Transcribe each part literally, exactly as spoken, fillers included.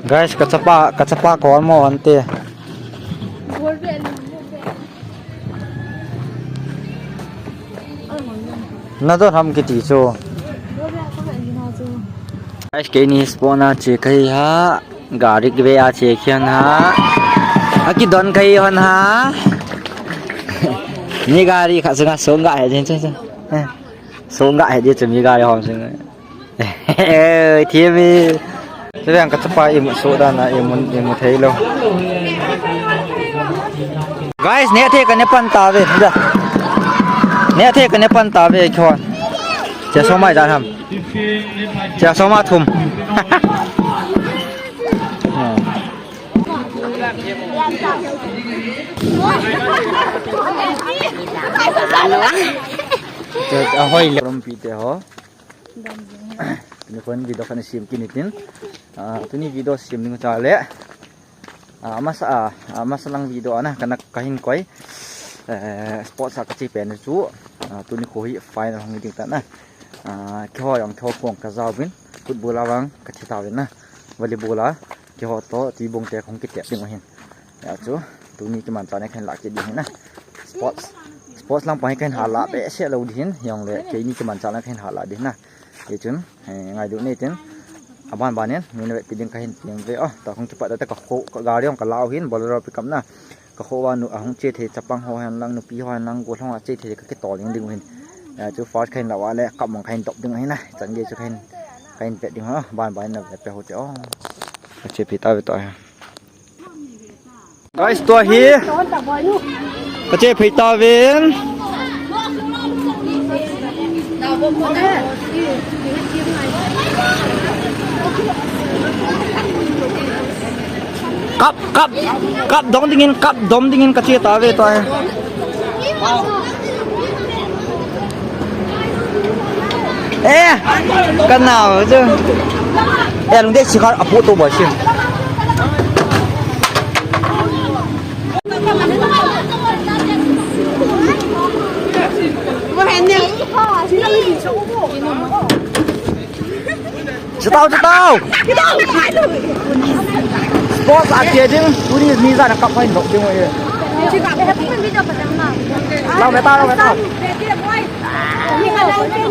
Guys, kachapa, kachapa call mo ante. Nadon ham kiti chu. Guys, keini sport na che kahi ha. Gari kive a che khian ha. Akidon kahi hon ha. Mi gari khat sunga song ga he jin chu chu. Eh, song ga he jin chu mi gari hom sung. Eh, thiam e. Chuveng kachapa imu so dan a imu, imu thei lou. Guys, ne the ka ne pan ta ve. Da. Ne the ka ne pan ta ve khon. Che so mai dan ham. Che so ma thum. Ahoi le rum pi te ho. Tuni kon video khat na sem kit ni tin. Ah, tuni video sem ding cha le. Ah, masa, ah, masa lang video ana kana kahin koi. Eh, sports a kache pen chu. Ah, tuni kho hi final hung ding ta na. Ah, keiho jong keiho khong kajao bin. Football a vang kathi ta bin na. Volleyball a keiho to ti bong te khong kiti ding hin. Ya chu, tuni kimanchah na kahin lah kit ding hin na. Sports, sports lang pa hi kahin hala behseh lou ding hin, jong le keini kimanchah na kahin hala ding na. Hichun, eh, ngailut nei tin. Aban ban in, min vetpi ding kahin ti ve o. Ta khong kipat ta ka kho, ka gari jong ka lau hin, Bolero pickup na. Ka kho va nu, ahung che thei chapang ho hen lang, nupi ho hen lang, gollhang a che thei ka kitol ding ding hin. Ya chu first kahin lah va le, kap mong kahin dop ding hin na. Chan gei chu kahin, kahin vet ding ho, ban ban in na vet pe ho te o. Ka che phi ta ve to he. Guys, tua hi. Ka che phei ta ven. Kap, kap, kap dom ding in, kap dom ding in ka che ta ve tua hi. Eh, ka nao chu. Eh, lungdei sikar apu to ba si. Chutao, chutao. Sports a che ding, tuni mi jan a kap pha in dok ding e. Lau ve ta, lau ve ta.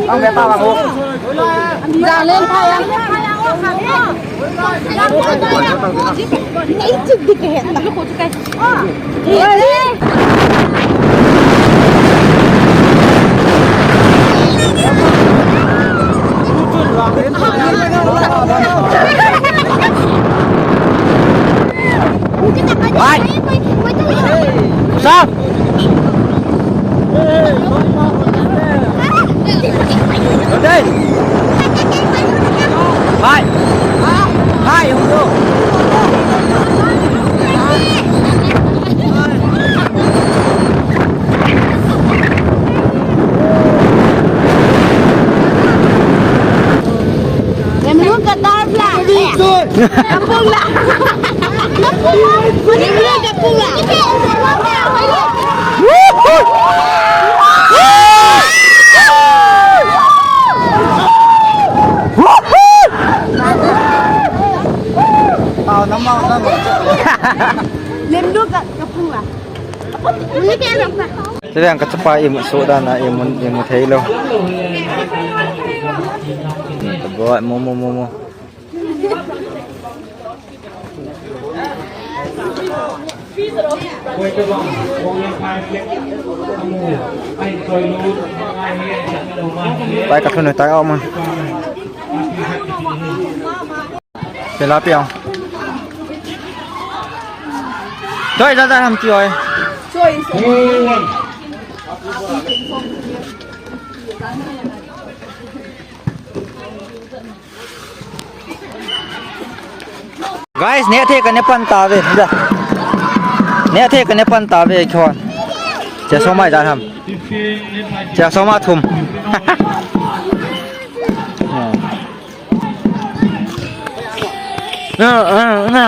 Lau ve ta, lau. Jan len pha ya. Nei chuk dik he. Hai. Sao? Ổn định. Hai. Hai, không được. Em luôn cả đau là. Kapung lah. Kapung lah. Kapung lah. Lem do ka, kapung lah. Chuveng kachapa imu so dan a imu, imu thei lou. Boy, mo, mo, mo, mo. Pai ka thun tai o ma. Pela piang. Toi da da ham ti oi. Guys, ne the ka ne pan ta ve, da. Ne the ka ne pan ta ve khon. Che so mai da ham. Che so ma thum. Na, na, na,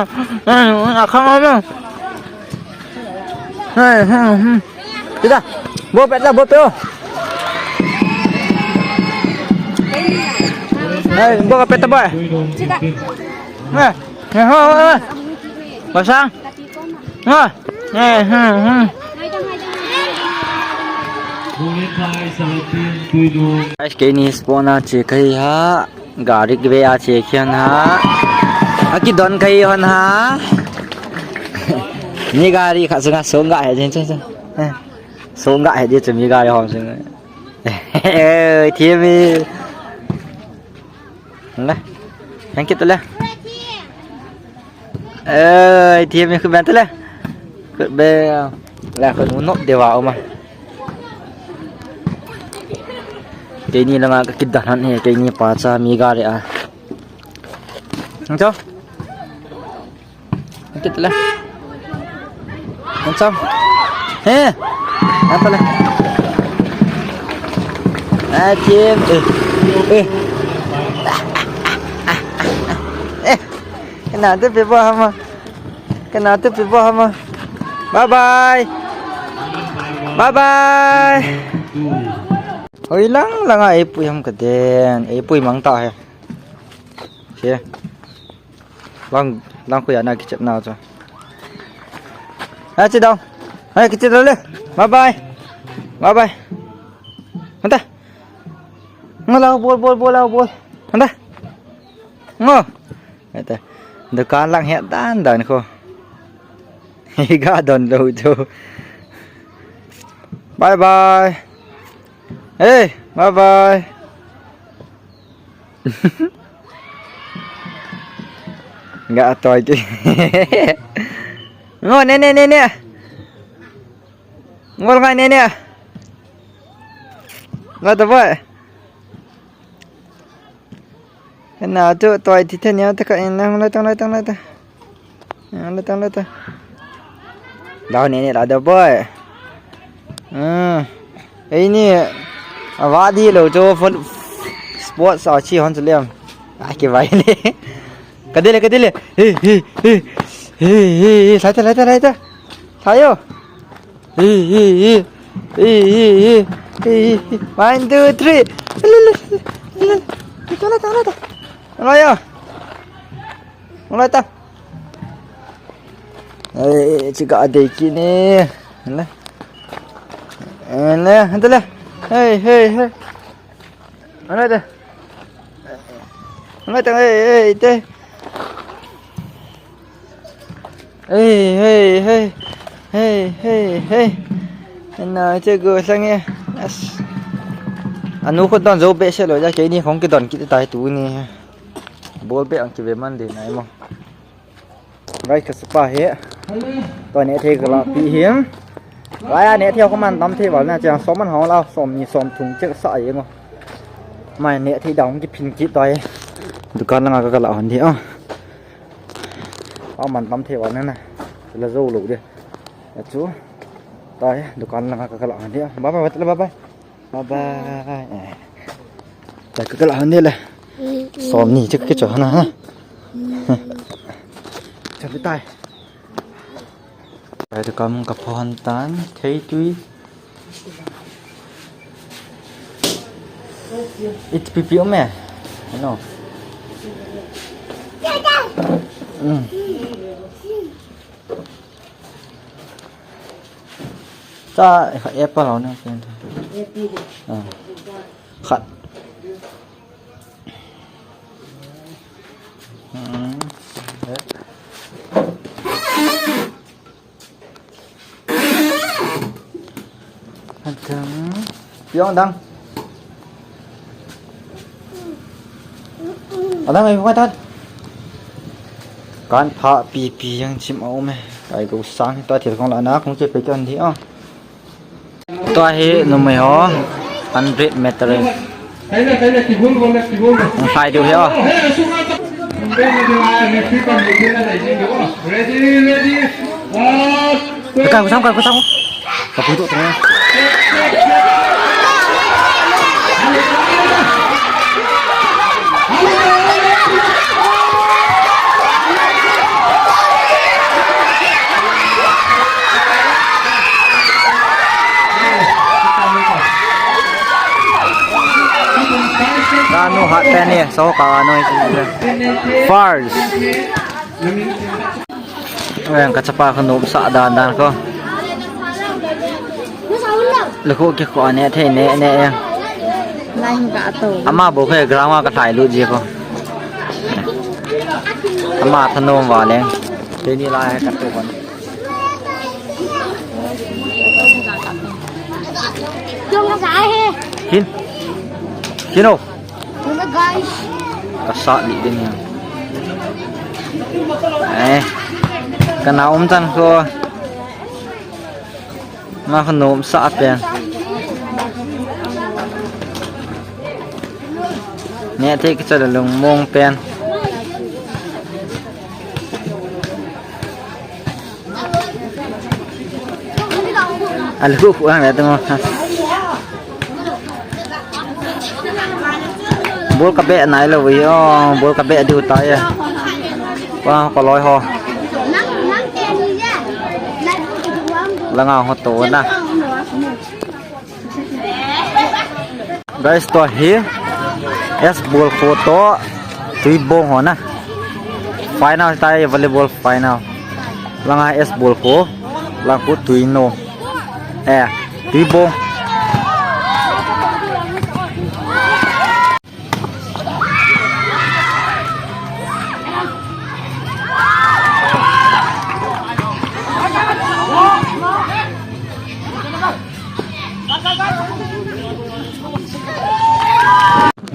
na, na, khang na. Hey, hmm, hmm. Kita. Bo pet la, bo pet o. Hey, bo ka pet ta boy. Hey. Masang. Nga. Eh, hmm, hmm. Guys, keini sport na che kahi ha. Gari kibe a che khian ha. Akidon kahi hon ha. Mi gari khat sunga song ga he jin che che. Eh. Song ga he jin che mi gari hon sunga. Eh, thiam e. Le. Thank you, le. Eh, thiam e, khut ben le. Khut ben. Le, khut nu nop de wa uma. Keini langa ka kidan han he, keini pa cha mi gari a. Nang cho. Kit le. Nang cho. He. Apa le? Ah, thiam. Eh. Eh. Eh. Kena tu pi bo hama. Kena tu pi bo hama. Bye bye. Bye bye. Hoi lang langa eipui ham kaden. Eipui mang ta he. Che. Lang, lang khu ya na kichep na cho. Ha, che dong. Ha, kichep le. Bye bye. Bye bye. Hanta. Ngo lao bol, bol, bol, lao bol. Hanta. Ngo. Ete. Dukan lang he dan dan khu. Ga don lo cho. Bye bye. Hey, bye bye. Nga atoi ki. Ngo, ne, ne, ne, ne. Ngol ngai, ne, ne. Nga to boy. Kana tu toi ti the nia ta ka in na, lai tang, lai tang, lai tang. Lai tang, lai tang. Lao ne ne la da boy. Ah. Ei ni. Ava di lo cho phone sport sa chi hon chu lem. Ai ke vai le. Ka de le, ka de le. Hey, hey, hey. Hey, hey, hey. Lai ta, lai ta, lai ta. Lai yo. Hi, hi, hi. Hi, hi, hi. Hi, hi, hi. One, two, three. Lele, lele. Tala, tala, tala. Tala ya. Tala ta. Eh, chika adei kini. Lele. Lele, lele. Hey, hey, hey. Lele ta. Lele ta, hey, hey, te. Hey, hey, hey. Hey, hey, hey. Ena, che go sang e. As. Anu ko don jo be se lo ja, keini khong kidon kit tai tuni. Bol be ang kibe man de nai mo. Rai ka sapa he. To ne thei ka la pi him. Rai a ne thei ko man dam thei val na chang som man hong la, som ni som thum che sa ye ngo. Mai ne thei dang ki phin kit tai. Dukan langa ka la hon di a. Aman tam thei val na na. La zo lo de. Achu. Tai, dukan langa ka la hon di a. Bye bye, bye bye. Bye bye. Eh. Tai ka la hon di le. Som ni che ka cho na ha. Chal tai. Pai dukan ka phon tan, thei tui. It pipi om e. No. Mm. Cha apple lo na. Ah. Khat. Hmm. Adang. Piong dang. Adang ai mai tan. Kan pha pi pi yang chim a um e. Kai go sang ta thil kong la na kong che pe kan di a. Tua hi numei ho hundred meter. Hung khai diu hi o. Ready, ready. Ka kusam, ka kusam. Ka putu tengah. Kanu hat pen ni, so ka noi. First. Eng, kachapa kho nopsah dan dan kho. Lukhu kikhu a neh thei neh neh eng. Line ka to. Ama bou kho ground a kalhai lut ji kho. Ama thanom va leng. Keini lai ka to kon. Kin. Kin o. Hello, guys. Kasah lih ding ahi. Eh. Kana umchan kho. Nga kho nopsah pen. Neh thei kicha le lungmong pen. Alhu khu ang le tamo. Ball ka beh nai lou ve o, ball ka beh diu tai e. Pa ko loi ho. Langa ho to na. Guys, tua hi S Bolkho toh Tuibong ho na. Final tai, volleyball final. Langa S Bolkho, lang khu Tuino. Eh, Tuibong.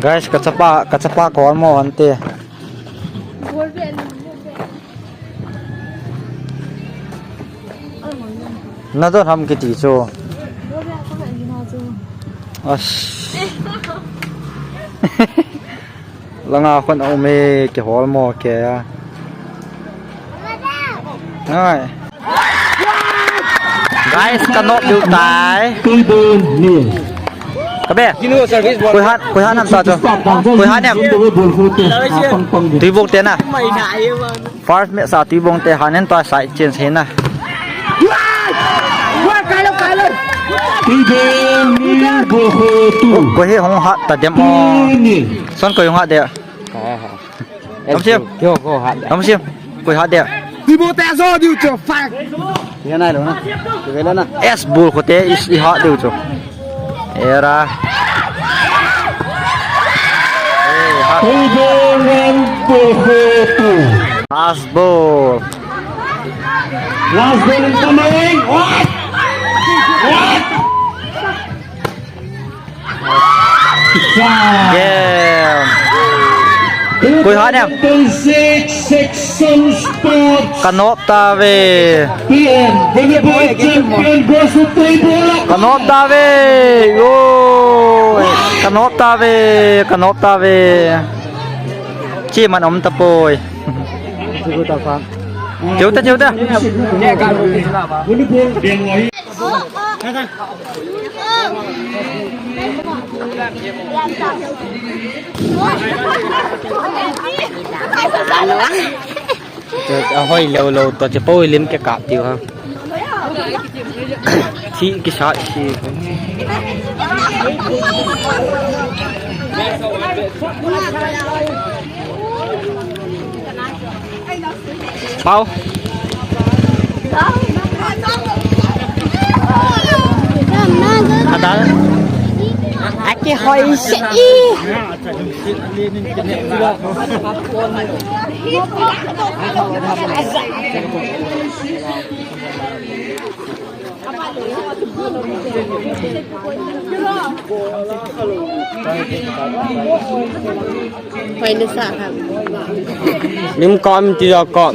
Guys, kachapa, kachapa ko mo ante. Nadon ham kiti chu. As. Langa khun a um e, kihol mo ke a. Ngai. Guys, ka knock diu tai. Ka be. Koi hat, koi hat nam ta chu. Koi hat nam. Tuibong te na. First match a Tuibong te hanin tua side change hina. Koi hi hung hat ta dem o. Son koi hung hat de. Tam sim. Kio ko hat. Tam sim. Koi hat de. Tuibong te so diu cho fak. Ni nai lo na. Ni lo na. S Bolkho te is i hat diu cho. Era. Tuibong one, Bolkho two. Last ball. Last ball incoming. What? What? Game. Koi hat nam. Ka knock ta ve. Ka knock ta ve. Oi. Ka knock ta ve. Ka knock ta ve. Chi man om ta poi. Chiu ta, chiu ta. Ahoi lou lou to che po lim ke kap tiu ha. Thi ki sa si. Pau. Adal. Aki hoi se i. Lim kam ti da kam.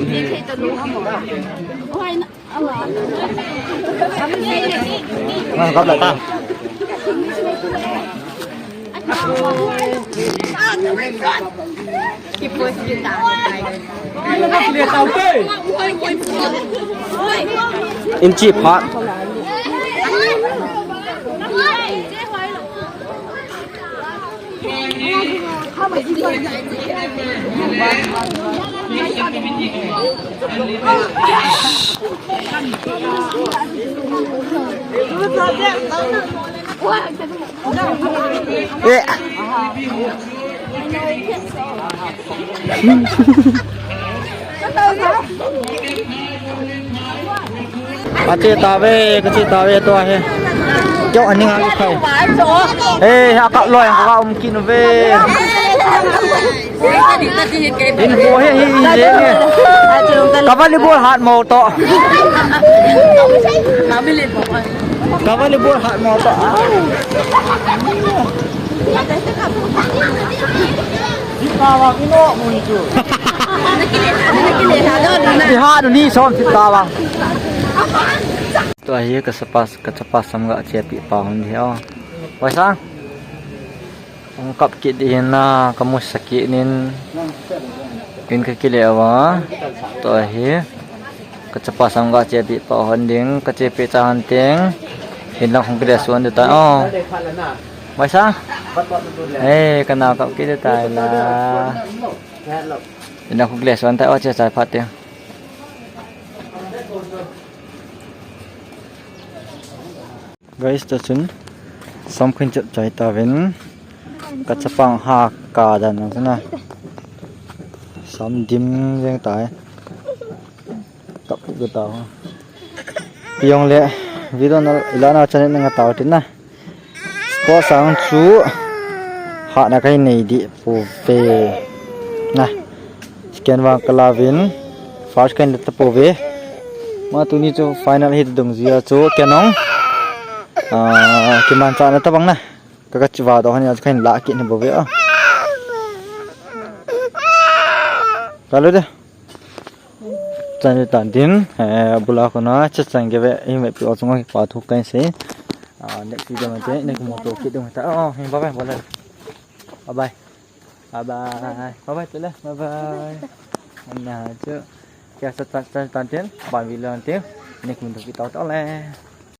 Inchi phat. Eh. Ka che tave, ka che tave tua hi. Kyo ani nga ki khai. Eh, ha ka loi ka um kin ve. In ko he hi hi le nge. Ka volleyball hat mo to. Ka volleyball hat mo to. Di pa wa ki no mo ni chu. Di ha ni som ti ta wa. Tua hi ka chapa, ka chapa sam ga che pi pa hon di o. Paisa. Hung kap kit ding hin na, ka mu sa kit nin. In ka kile a va. Tua hi. Ka chapa sam ga che pi pa hon ding, ka che pi cha han teng. In lang hung kile suan de ta. Oh. Mai sa? Eh, ka na kap kit de ta la. In lang hung kile suan ta, oh, che chai phat teng. Guys, ta chun sam khin chat chai ta ven. Ka chapang ha ka dan na chuna. Sam dim jeng ta e. Kap pu ta. Piong le video na ila na channel na ta tin na. Sport sang chu ha na kai nei di pu pe. Na. Second vang ka la vin, first kahin la ta pouve. Ma tuni chu final hi dong jia chu kenong. Ah, kiman cha na ta bang na. Ka ka chiva do han ya chu kahin la kit ni bou ve a. Ka lo de. Chan tan din, eh, bula ko na, cha chan ke ve, i me pi o chunga ki pa thu kahin sei. Ah, next video ma te, next mo to kit dong ta. Oh, bye bye, bye bye. Bye bye. Bye bye. Bye bye, Tele. Bye bye. Ana chu. Kya sa tan, tan, tan tin. Ban video tin. Ni kum tu kita tak le.